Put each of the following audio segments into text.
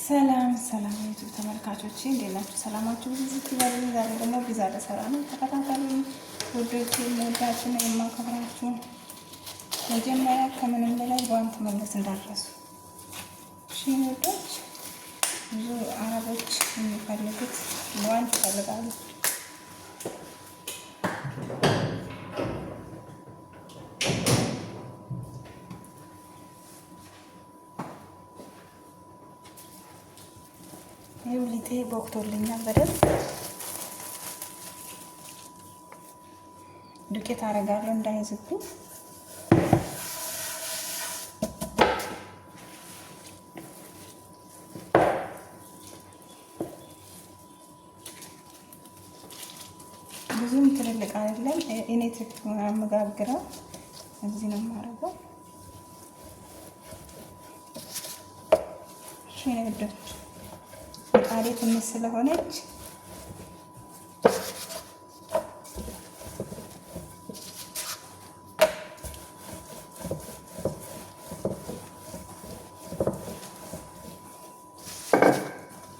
ሰላም ሰላም ዩቱብ ተመልካቾቼ እንዴት ናችሁ? ሰላማችሁ ብዙ ይበል። ዛሬ ደግሞ ፒዛ ልሰራ ነው። ተከታተሉ ውዶቼ፣ የምወዳችሁ ነው የማከብራችሁ። መጀመሪያ ከምንም በላይ ጓንት መልበስ እንዳትረሱ እሺ ውዶች። ብዙ አረቦች የሚፈልጉት ጓንት ይፈልጋሉ። ይኸው ሊጤ ቦክቶልኛል በደንብ ዱቄት አደርጋለሁ እንዳይዝብኝ። ብዙም ትልልቅ አይደለም። ኤሌክትሪክ የምጋግረው እዚህ ነው የማደርገው። እሺ ውዶች ምጣዴ ትንሽ ስለሆነች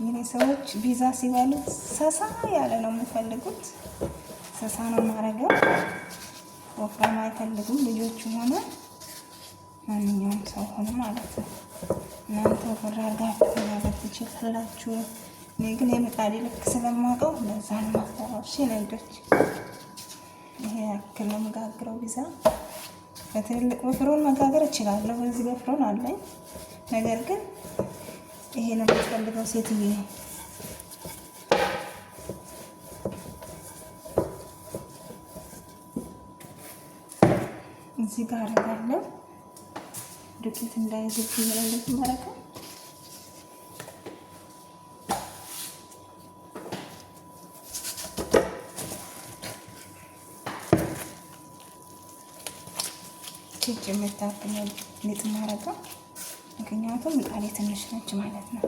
የኔ ሰዎች ፒዛ ሲበሉ ሳሳ ያለ ነው የሚፈልጉት። ሳሳ ነው የማደርገው። ወፍራም አይፈልጉም ልጆቹም ሆነ ማንኛውም ሰው ሆነ ማለት ነው። እናንተ ወፈር አድርጋችሁ መጋገር ትችላላችሁ። እኔ ግን የምጣዴ ልክ ስለማውቀው እንደዛ ነው የማሰራው። እሺ ነዶች፣ ይሄ ያክል ነው የምጋግረው ፒዛ። በትልልቅ በፍሮን መጋገር እችላለሁ። በዚህ በፍሮን አለኝ። ነገር ግን ይሄ ነው የምትፈልገው ሴትዬ። እዚህ ጋር አደርጋለሁ ዱቄት እንዳይዝብኝ ነው እንደዚህ የማደርገው። ቺጭ የምታክል ሊጥ ማረገው ምክንያቱም ምጣዴ ትንሽ ነች ማለት ነው።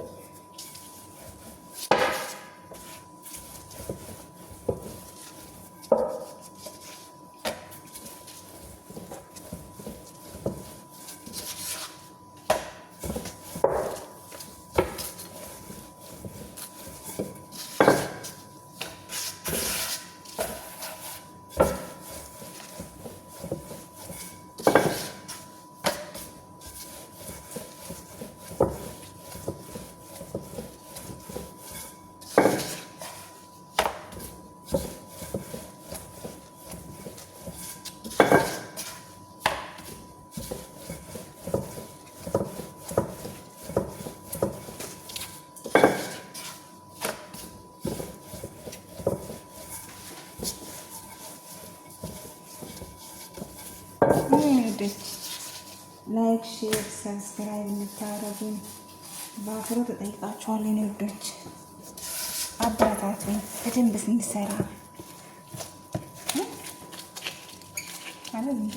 Like፣ share፣ subscribe እንድታደርጉኝ በአክብሮት እጠይቃችኋለሁ። የኔ ውዶች አበረታቱኝ በደንብ እንድሰራ ማለት እንዴ።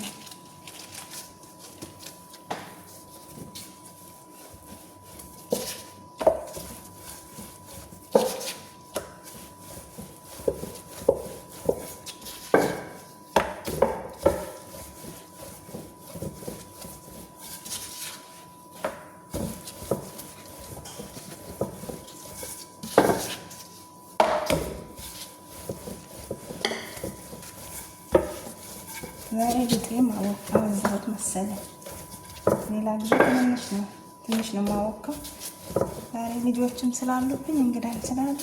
ዛሬ ሊጤም አበዛሁት መሰለኝ። ሌላ ጊዜ ትንሽ ነው ትንሽ ነው የማወካው። ዛሬ ልጆችም ስላሉብኝ እንግዳም ስላለ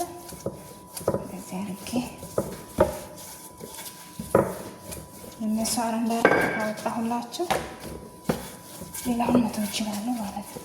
እንደዚህ አድርጌ እነሱ አረንዳ ካወጣሁላቸው ሌላውን መተው እችላለሁ ማለት ነው።